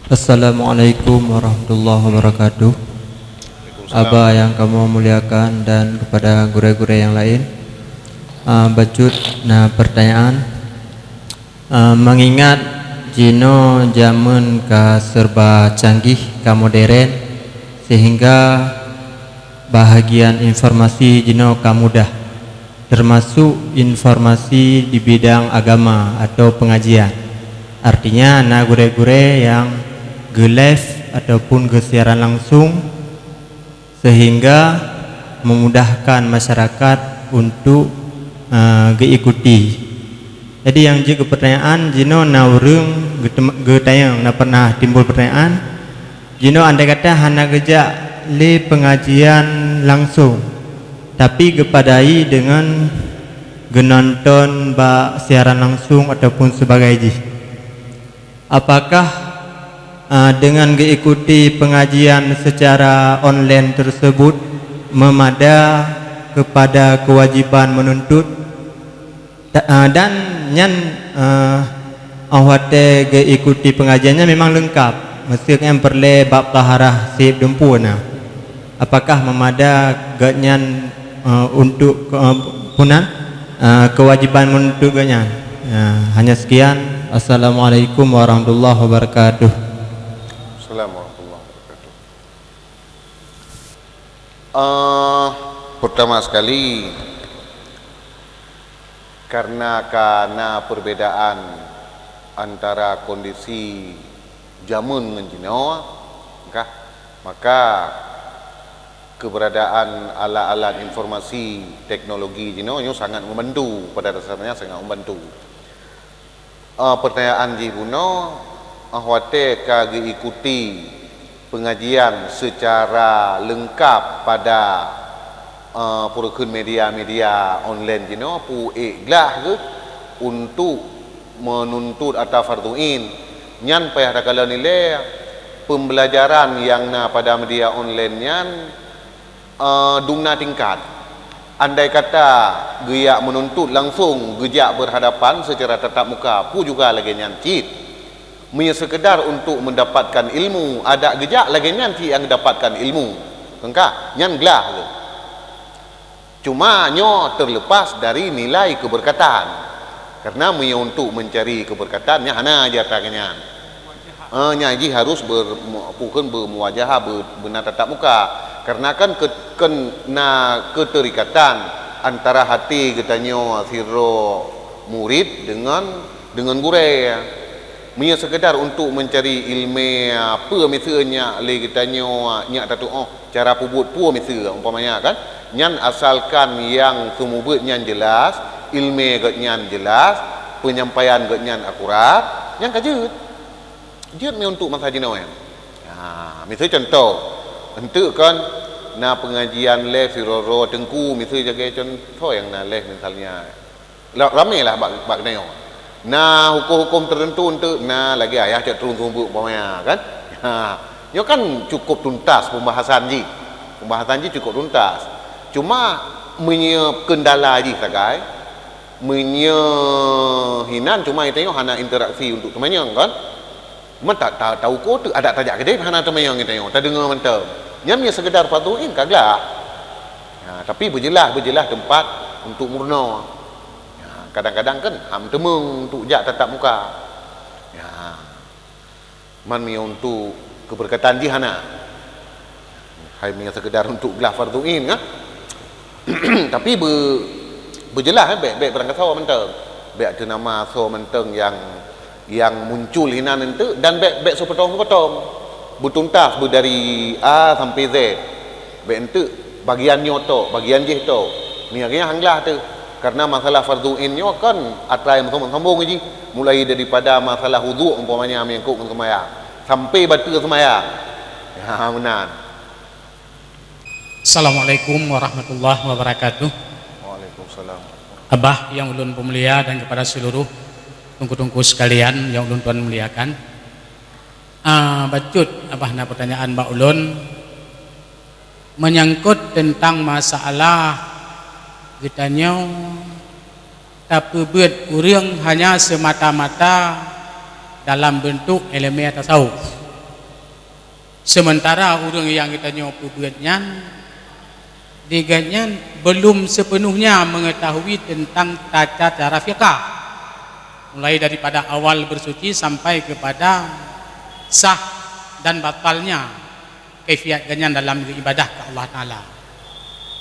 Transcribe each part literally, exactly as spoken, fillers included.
Assalamualaikum warahmatullahi wabarakatuh. Abah yang kamoe muliakan dan kepada gurée-gurée nyang laén. Ah, bacut na pertanyaan. Ah, mengingat jinoe jameun ka serba canggih, ka modern, sehingga bahagian informasi jinoe ka mudah, termasuk informasi di bidang agama atau pengajian. Artinya, na gurée-gurée nyang geu-live ataupun geusiaran langsung, sehingga memudahkan masyarakat untuk, eh, geuikuti. Jadi, nyang jeuet keu pertanyaan, jinoe na ureuëng geutem-, geutanyong, na pernah timbul pertanyaan, jinoe andai kata hana geujak lé pengajian langsung, tapi geupadai deungon geunonton bak siaran langsung ataupun sibagai jih. Apakah, eh, dengan geuikuti pengajian secara online tersebut memada kepada kewajiban menuntut? Ta-, eh, dan nyan, eh, 'oh watée geuikuti pengajian nyan memang leungkap, meuseuti nyang peureulée bab taharah seb dumpeue na. Apakah memada geuhnyan, eh, untuk ke-, eh, punan, eh, kewajiban menuntut geuhnyan? Ya, hanya sekian. Assalamualaikum warahmatullahi wabarakatuh. Assalamualaikum warahmatullahi wabarakatuh. Eh, pertama sekali, karena ka na perbedaan antara kondisi jameun ngon jinoe, kah, maka keberadaan alat-alat informasi teknologi jinoe nyoe sangat membantu, pada dasarnya sangat membantu. Eh, pertanyaan jih bunoe, eh, watée ka geuikuti pengajian secara leungkap pada, eh, peue kheun media-media online jinoe, peue ék glah geuh untuk menuntut ata fardhu ain. Nyan payah takalon ilée pembelajaran nyang na pada media online nyan, eh, dum na tingkat. Andai kata geujak menuntut langsung, geujak berhadapan secara tatap muka, peue juga lagée nyan cit. Meunyoe sekedar untuk mendapatkan ilmu, adak geujak lagée nyan cit nyang dapatkan ilmu. Keungka, nyan glah tu. Cuma nyoe terlepas dari nilai keberkatan. Karena meunyoe untuk mencari keberkatan, nyan hana jih atra nyan. Eh, nyan jih harus ber-, mu-, peue kheun bermuwajahah, be-, beuna tatap muka. Karena kan ke-, kan na keterikatan antara hati geutanyoe sidroe murid dengan, dengan gurée. Meunyoe sekedar untuk mencari ilmu, peue miseue nyak lé geutanyoe nyak tatuoh cara peubuet peue miseue, umpamanya kan, nyan asalkan nyang seumeubeuet nyan jelas, ilmu geuhnyan jelas, penyampaian geuhnyan akurat, nyan ka jeuet. Jeuet mi untuk masa jinoe nyan. Ha, miseue contoh, enteuk kan na pengajian lé sidroe-droe teungku, miseue lagée contoh nyang na lé misalnya. La-, ramé lah bak, bak geutanyoe. Na huköm-huköm teureuntu enteuk na lagée ayah cok trueng seumeubeuet umpamanya kan. Ha, nyoe kan cukup tuntas pembahasan jih. Pembahasan jih cukup tuntas. Cuma meunyoe kendala jih sagai, meunyoe hinan cuma geutanyoe hana interaksi untuk teumanyong kan. Cuma ta-, ta-, tauko teuk adak tajak keudeh hana teumanyong geutanyoe, tadeungoe mantong. Nyan meunyoe sekedar fardhu ain ka glah. Ha, tapi beujeulaih, beujeulaih teumpat untuk meurunoe. Ya, kadang-kadang kan ham teumeung untuk jak tatap muka. Ya. Man meunyoe untuk keberkatan jih hana. Hai meunyoe sekedar untuk glah fardhu ain kan. Tapi be-, beujeulaih, eh, bék, bék beurangkasoe mantong. Bék teunama soe mantong nyang, nyang muncul hinan enteuk dan bék, bék seupotong-seupotong. Beutuntas beu dari A sampai Z. Bék enteuk bagian nyoe tok, bagian jih tok. Nyan nyang han glah teuh. Karena masalah fardhu ain nyoe kan atra nyang sambung-sambung jih, mulai daripada masalah udhu umpamanya menyangkut ngon seumayang, sampai bateue seumayang. Ha, meunan. Assalamualaikum warahmatullahi wabarakatuh. Waalaikumsalam. Abah nyang ulôn peumulia dan kepada seluruh teungku-teungku sekalian nyang ulôn tuan muliakan. Ah, bacut Abah na pertanyaan bak ulôn. Menyangkut tentang masalah geutanyoe tapeubeuet ureuëng hanya semata-mata dalam bentuk ilmu tasawuf. Sementara ureuëng nyang geutanyoe peubeuet nyan, di gobnyan belum sepenuhnya mengetahui tentang tata cara fiqah, mulai daripada awal bersuci sampai kepada sah dan batalnya kaifiat gobnyan dalam beribadah ke Allah Taala.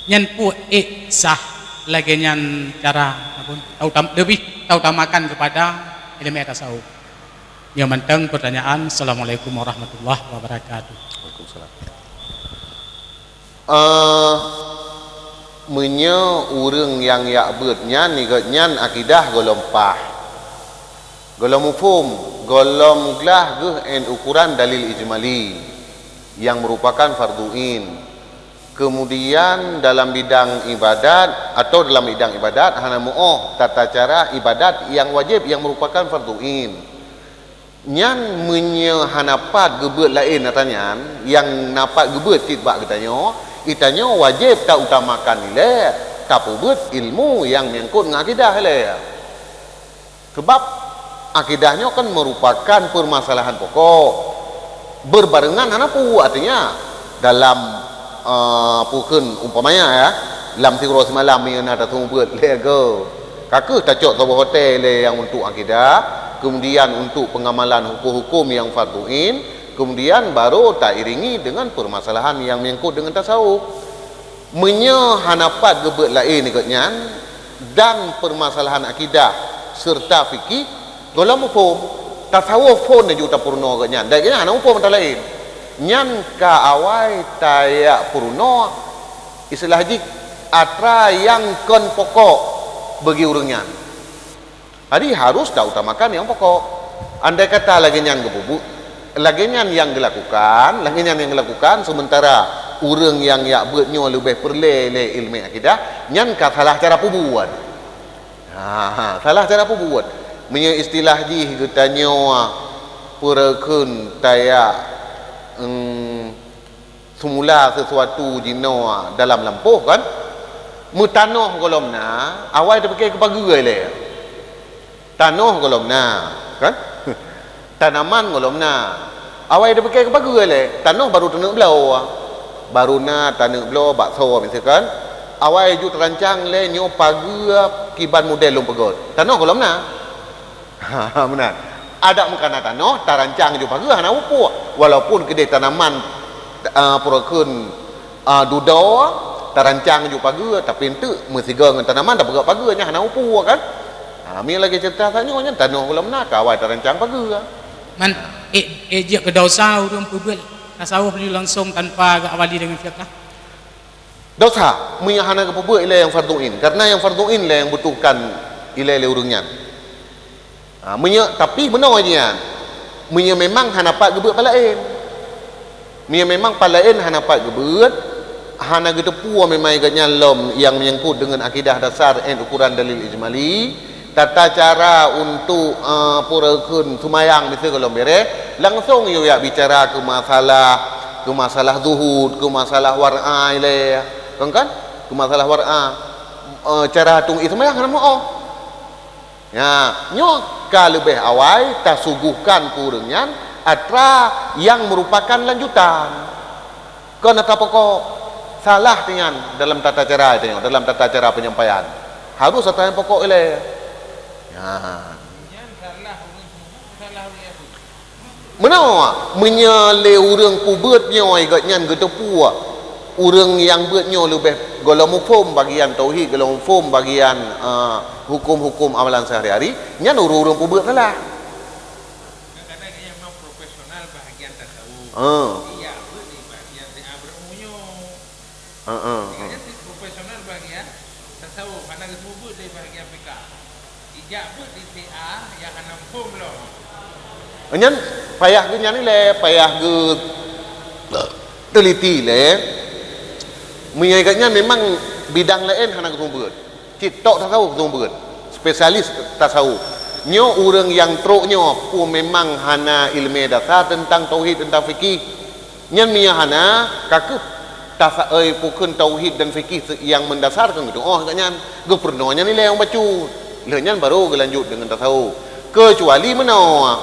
Nyan peue ék sah lagée nyan cara, apa, tautam-, lebih tautamakan kepada ilmu tasawuf. Nyoe mantong pertanyaan. Assalamualaikum warahmatullahi wabarakatuh. Waalaikumsalam. Eh, meunyoe ureuëng nyang jak beuet nyan, nigôt nyan akidah gohlom pah, gohlom muphom, gohlom glah geuh 'an ukuran dalil ijmali, nyang merupakan fardhu ain. Kemudian dalam bidang ibadat, atau dalam bidang ibadat hana meuoh tata cara ibadat nyang wajéb nyang merupakan fardhu ain. Nyan meunyoe hana pat geubeuet laén ata nyan, nyang na pat geubeuet cit bak geutanyoe, geutanyoe wajéb tautamakan ilée tapeubeuet ilmu nyang meungkot ngon akidah ilée. Sabab akidah nyoe kan merupakan permasalahan pokok. Berbarengan hana peue, artinya dalam, eh, peue kheun umpamanya, ya, lam siuroe simalam meunyoe na taseumeubeuet lé go. Ka kheueh tacok saboh watée lé nyang untuk akidah, kemudian untuk pengamalan hukum-hukum nyang fardhu ain, kemudian baru tairingi dengan permasalahan nyang meungkot dengan tasawuf. Meunyoe hana pat geubeuet laén nigôt nyan dan permasalahan akidah serta fikih, gohlom muphom, tasawuf phon laju tapeurunoe geuh nyan. Dan geuh nyan hana muphom ata laén. Nyan ka awai tajak peurunoe, istilah jih, atra nyang kon pokok bagi ureuëng nyan. Jadi, harus tautamakan nyang pokok. Andai kata lagée nyan geupeubuet, lagée nyan nyang geulakukan, lagée nyan nyang geulakukan, sementara ureuëng nyang jak beuet nyoe leubeh peureulée lé ilmu akidah, nyan ka salah cara peubuet. Ha, salah cara peubuet. Meunyoe istilah jih geutanyoe peureukheun tajak, em, semula sesuatu jinoe dalam lampôh, kan? Meutanoh gohlom na, awai tapike keu pageue lé. Tanoh gohlom na, kan? Tanaman gohlom na. Awai tapike keu pageue lé, tanoh baru taneuk bloe. Baru na taneuk bloe bakso miseue, kan? Awai ju tarancang lé nyoe pageue kiban model lôn peugét. Tanoh gohlom na. Ha, meunan. Adak meukana tanoh, tarancang ju pageue hana upuk. Walaupun keudeh tanaman, eh, peureukheun, eh, dudoe, tarancang ju pageue, tapi enteuk meusigoe ngon tanaman tapeugét pageue nyan hana upuk, kan? Ha, mi lagée ceurita tanyoe nyan tanoh gohlom na, ka awai tarancang pageue. Man, ék, ék jeuet keu dosa ureuëng peubeuet tasawuf laju langsong tanpa geuawali deungon fiqah? Dosa, meunyoe hana geupeubeuet ilée nyang fardhu ain, kareuna nyang fardhu ain lé nyang butuhkan ilée lé ureuëng nyan. Ha, meunyoe, tapi meunoe nyan, meunyoe memang hana pat geubeuet pat laén. Meunyoe memang pat laén hana pat geubeuet, hana geuteupeue memang geuh nyan lom nyang menyangkut deungon akidah dasar 'an ukuran dalil ijmali, tata cara untuk, eh, peureukheun seumayang miseue gohlom bereh, langsong yue jak bicara keu masalah, keu masalah zuhud, keu masalah war'a ilée, kan, kan? Keu masalah war'a, eh, cara tueng ie seumayang hana meuoh. Nya, nyoe ka leubeh awai tasuguhkan keu ureuëng nyan atra nyang meurupakan lanjutan. Kon atra pokok, salah nyan dalam tata cara tanyoe, dalam tata cara penyampaian. Harus atra nyang pokok ilée. Nya. Meunoe, meunyoe lé ureuëng peubeuet nyoe geuh nyan geuteupeue, ureuëng nyang beuet nyoe leubeh gohlom muphom bagian tauhid, gohlom muphom bagian, eh, huköm-huköm amalan seuhari-hari, nyan ureuëng-ureuëng peubeuet salah. Kadang-kadang nyang memang profesional bahagian tasawuf. Ah. Iya, beuet di bahagian T A berilmu nyoe. Heeh, heeh. Profesional bahagian tasawuf, hana geuseumeubeuet lé bahagian fikah. Ijak beuet di T A nyang hana muphom lom. Nyan payah geuh nyan ilée, payah geu-, teliti ilée. Meunyoe geuh nyan memang bidang laén hana geuseumeubeuet. Cit tok tasawuf geuseumeubeuet. Spesialis tasawuf. Nyoe ureuëng nyang trok nyoe peue memang hana iéleumé dasar teuntang tauhid, teuntang fikih. Nyan meunyoe hana, ka kheueh tasa-, oi, peue kheun tauhid dan fikih se-, nyang meundasarkan geutu'oh geuh nyan, geupeurunoe nyan ilée nyang bacut. Lheueh nyan baru geulanjut deungon tasawuf. Keucuali meunoe,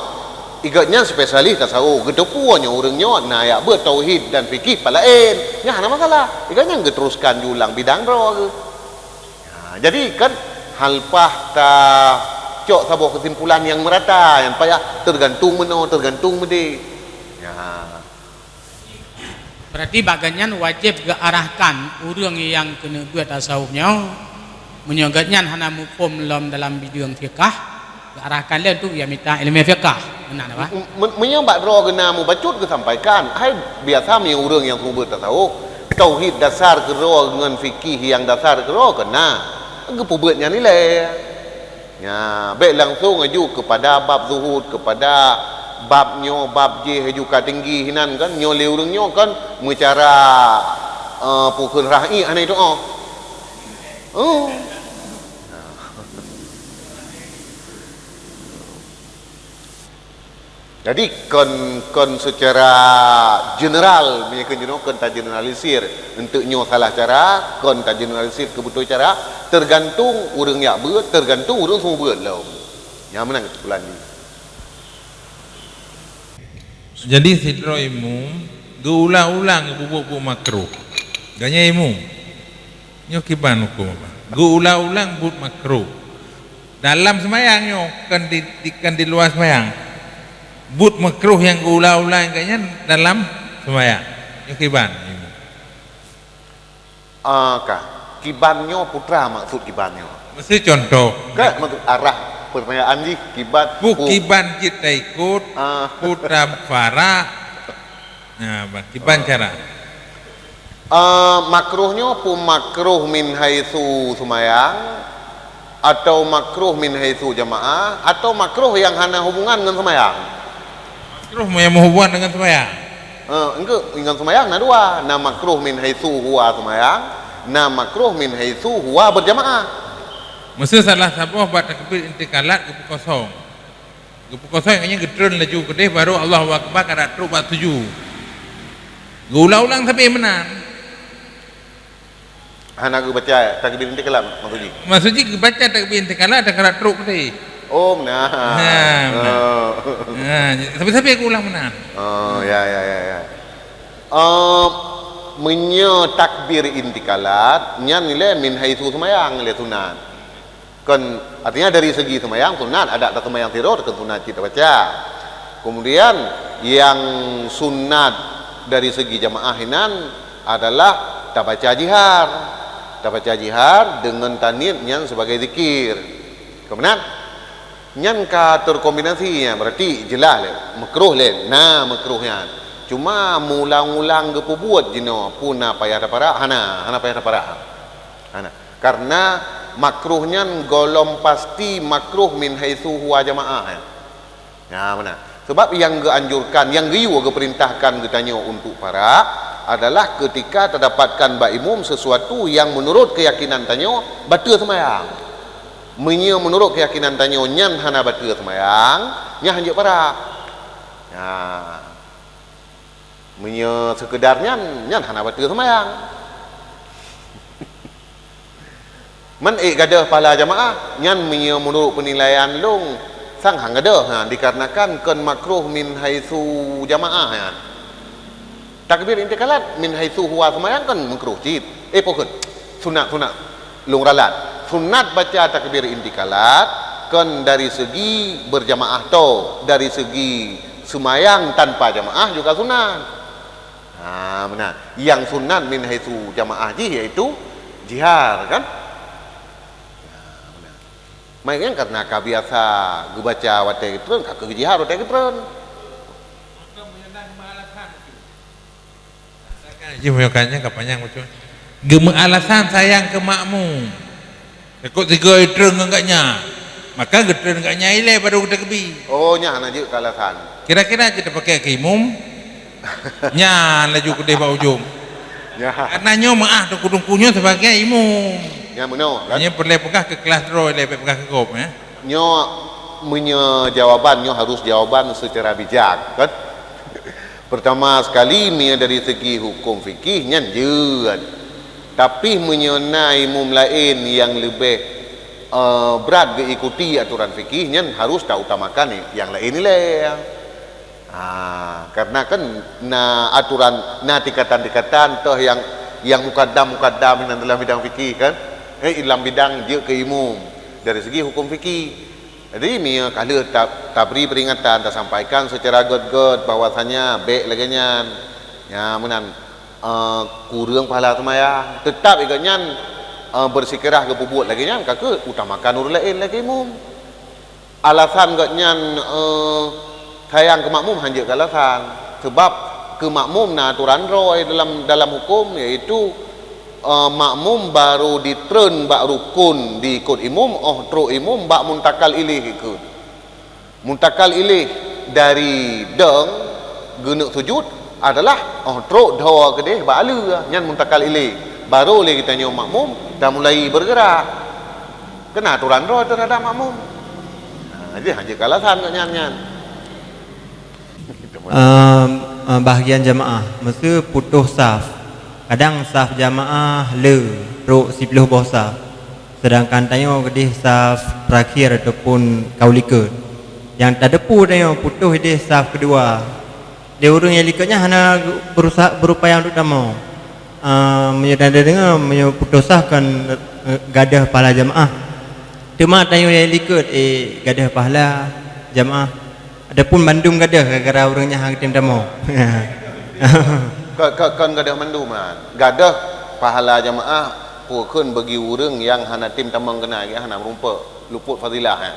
Igat nyan spesialis tasawuf, geuteupeue nyoe ureuëng nyoe na jak beuet tauhid dan fikih pat laén. Nyan hana masalah. Igat nyan geuteruskan ju lam bidang droe geuh. Ha, jadi kan hana leupah tacok saboh keusimpulan nyang meurata, nyang payah teugantung meunoe, teugantung meudéh. Ya. Berarti bak geuh nyan wajéb geuarahkan ureuëng nyang keuneuk beuet tasawuf nyoe, meunyoe geuh nyan hana muphom lom dalam bidang fiqah, geuarahkan lé untuk ia mita iéleumé fiqah. Meunan apa? M-, m-, meunyoe bak droe geuh na mubacut geusampaikan, hai biasa meunyoe ureuëng nyang seumeubeuet tasawuf, tauhid dasar keudroe ngon fikih nyang dasar keudroe keuh na, geupeubeuet nyan ilée. Nya, bék langsung aju kepada bab zuhud, kepada bab nyoe, bab jéh, aju ka tinggi hinan kan, nyoe lé ureuëng nyoe kan meucara, eh, pukon rahi hana itu oh. Oh. Jadi kon, kon secara general, meunyoe keu jinoe kon tajeneralisir, enteuk nyoe salah cara, kon tajeneralisir keu beutôi cara, tergantung ureuëng jak beuet, tergantung ureuëng seumeubeuet lom. Nyan meunan keusimpulan jih. Jadi sidroe imum geuulang-ulang geupeubeuet buet makruh. Ganya imum. Nyoe kiban huköm apa? Geuulang-ulang buet makruh. Dalam seumayang nyoe, kon di, di, kon di luwa seumayang. Buet makruh nyang geuulang-ulang geuh nyan dalam seumayang. Nyoe kiban. Ah, ka. Kiban nyoe putra maksud kiban nyoe. Mesti contoh. Ka, maksud arah pertanyaan jih kiban. Pu-, pu- kiban cit taikot, ah, putra farak. Nah, bah, kiban cara. Eh, makruh nyoe pun makruh min haitsu seumayang, atau makruh min haitsu jamaah, atau makruh nyang hana hubungan ngon seumayang? Makruh nyang meuhubungan dengan seumayang. Eh, enggak, ngon seumayang na dua. Na makruh min haitsu huwa seumayang, na makruh min haitsu huwa berjamaah. Meusti salah saboh bak takbir intikalat geupeukosong. Geupeukosong, nyan geutreun laju keudeh, baru Allahu Akbar, ka trok bak tuju. Geuulang-ulang sabe meunan. Hana geubaca takbir intikalat, maksud jih? Maksud jih geubaca takbir intikalat, ka trok keudeh. Oh, meunan. Ha, meunan. Oh. Ha, sabe-sabe geuulang meunan. Oh, ya, ya, ya, ya. Eh, meunyoe takbir intikalat, nyan ilée min haitsu seumayang, ilée sunat. Kon, artinya dari segi seumayang sunat, adak taseumayang sidroe kon sunat cit tabaca. Kemudian yang sunat dari segi jamaah inan adalah tabaca jihar. Tabaca jihar deungon taniet nyan sebagai zikir. Kemudian nyan ka terkombinasi nyan, berarti jeulaih lé, makruh lé, na makruh nyan. Cuma meuulang-ulang geupeubuet jinoe pun na payah taparak, hana, hana payah taparak. Hana. Karena makruh nyan gohlom pasti makruh min haitsu huwa jamaah, ya. Ya, meunan. Sebab nyang geuanjurkan, nyang geuyue geuperintahkan geutanyoe untuk parak adalah ketika tadapatkan bak imum sesuatu nyang menurut keyakinan tanyoe bateue seumayang. Meunyoe menurut keyakinan tanyoe nyan hana bateue seumayang, nyan hanjeuet parak. Ya. Meunyoe seukeuda nyan, nyan hana bateue seumayang. Man ék gadôh pahala jamaah, nyan meunyoe meunurot peunilaian lôn, sang han gadôh, ha, dikarenakan kon makruh min haitsu jamaah nyan. Takbir intikalat min haitsu huwa seumayang kon makruh cit. Eh, pakon? Sunat, sunat. Lôn ralat. Sunat baca takbir intikalat kon dari segi berjamaah to, dari segi seumayang tanpa jamaah juga sunat. Ha, meunan. Nyang sunat min haitsu jamaah jih yaitu jihar, kan? Ha, meunan. Mai nyan karena ka biasa geubaca watée geutreun, ka keuh jihar watée geutreun. Jih meunyoe ka nyan ka panyang bacut. Geumeualasan sayang keu makmum. Takot sigoe treun ngon gobnyan. Maka geutreun gobnyan ilée baru geutakbir. Oh, nyan hana jeuet keu alasan. Kira-kira cit tapakai keu imum. Nyan laju keudeh bak ujong. Nyan. Karena nyoe meu'ah teungku-teungku nyoe sebagai imum. Nyan meunoe, kan? Nyan peureulée peugah keu kelas droe ilée, bék peugah keu gob, ya. Nyoe, meunyoe jawaban nyoe harus jawaban secara bijak, kan? Pertama sekali, meunyoe dari segi hukum fikih nyan jeuet. Tapi meunyoe na imum laén nyang leubeh, eh, brat geuikuti aturan fikih, nyan harus tautamakan nyang laén ilée. Ah, karena kan na aturan, na tingkatan-tingkatan toh yang, yang mukaddam-mukaddam nan dalam bidang fikih kan. Eh, dalam bidang jeuet keu imum. Dari segi hukum fikih. Jadi, meunyoe ka lheueh ta-, tabri peringatan, tasampaikan secara gét-gét bahwasanya bék lagée nyan. Nya meunan, eh, kureueng pahala seumayang. Teutap gét nyan, eh, beusikeurah geupeubuet lagée nyan, ka keuh utamakan ureuëng laén lagée imum. Alasan gét nyan, eh, sayang keu makmum hanjeuet keu alasan. Sebab keu makmum na aturan droe dalam, dalam hukum, yaitu, eh, makmum baru ditreun bak rukun diikot imum, óh trok imum bak muntakal iléh ikot. Muntakal iléh dari dong geuneuk sujud adalah óh trok dhoe keudeh bak aleue, nyan muntakal iléh. Baru lé geutanyoe makmum tamulai bergerak. Keu na aturan droe teuhadap makmum. Ha, jadi hanjeuet keu alasan gét nyan, nyan. Ehm, eh, bahagian jamaah, meuseu putôh saf. Kadang saf jamaah le trok siplôh boh saf. Sedangkan tanyoe keudeh saf terakhir ataupun ka u likot. Nyang tateupeue tanyoe putôh ideh saf keudua. Lé ureuëng nyang likot nyan hana berusaha, berupaya untuk tamong. Ah, meunyoe tanyoe deungoe, meunyoe putôh saf kan, eh, gadôh pahala jamaah. Teuma tanyoe nyang likot, eh, gadôh pahala jamaah. Adapun bandum gadôh gara-gara ureuëng nyan hana tem tamong. Kon, kon, kon gadôh mandum, ha. Gadôh pahala jamaah, peue kheun bagi ureuëng nyang hana tem tamong keunan, nyang hana meurumpok, luput fadilah, ha.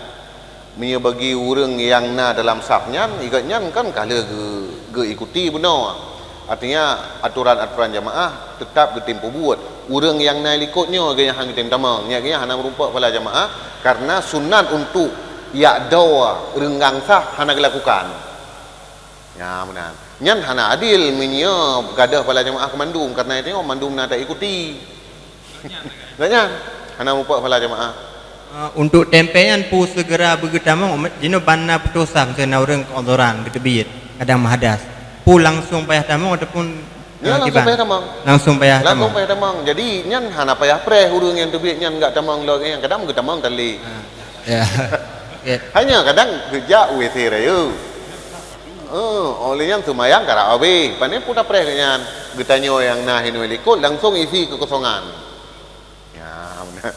Meunyoe bagi ureuëng nyang na dalam saf nyan, gét nyan kan ka lheueh geu-, geuikuti bunoe. Artinya, aturan-aturan jamaah teutap geutem peubuet. Ureuëng nyang na likot nyoe geuh nyang hana geutem tamong, nyan geuh nyang hana meurumpok pahala jamaah, karena sunat untuk yak doe reunggang saf hana geulakukan. Nya meunan. Nyan hana adil meunyoe gadôh pahala jamaah keu mandum, karena tanyoe mandum na taikuti. Gét nyan hana meurumpok pahala jamaah. Ah, untuk tempé nyan peue segera beugeutamong, jinoe ban na putôh saf, miseue na ureuëng keuudhoran geuteubiet, kadang meuhadas. Peue langsung payah tamong ataupun, nyan ah, langsung kiban? Payah tamong. Langsung payah tamong. Langsung payah tamong. Jadi, nyan hana payah preh ureuëng nyang teubiet nyan gak tamong lom, nyang kadang geugeutamong tali. Ah, ya. Oke. Hanya kadang geujak U W C rayeuk. Eh, óh lheueh nyan seumayang karap habéh. Pane peue tapreh gét nyan? Geutanyoe nyang na hinoe likot langsung isi keukosongan. Ya, beuna.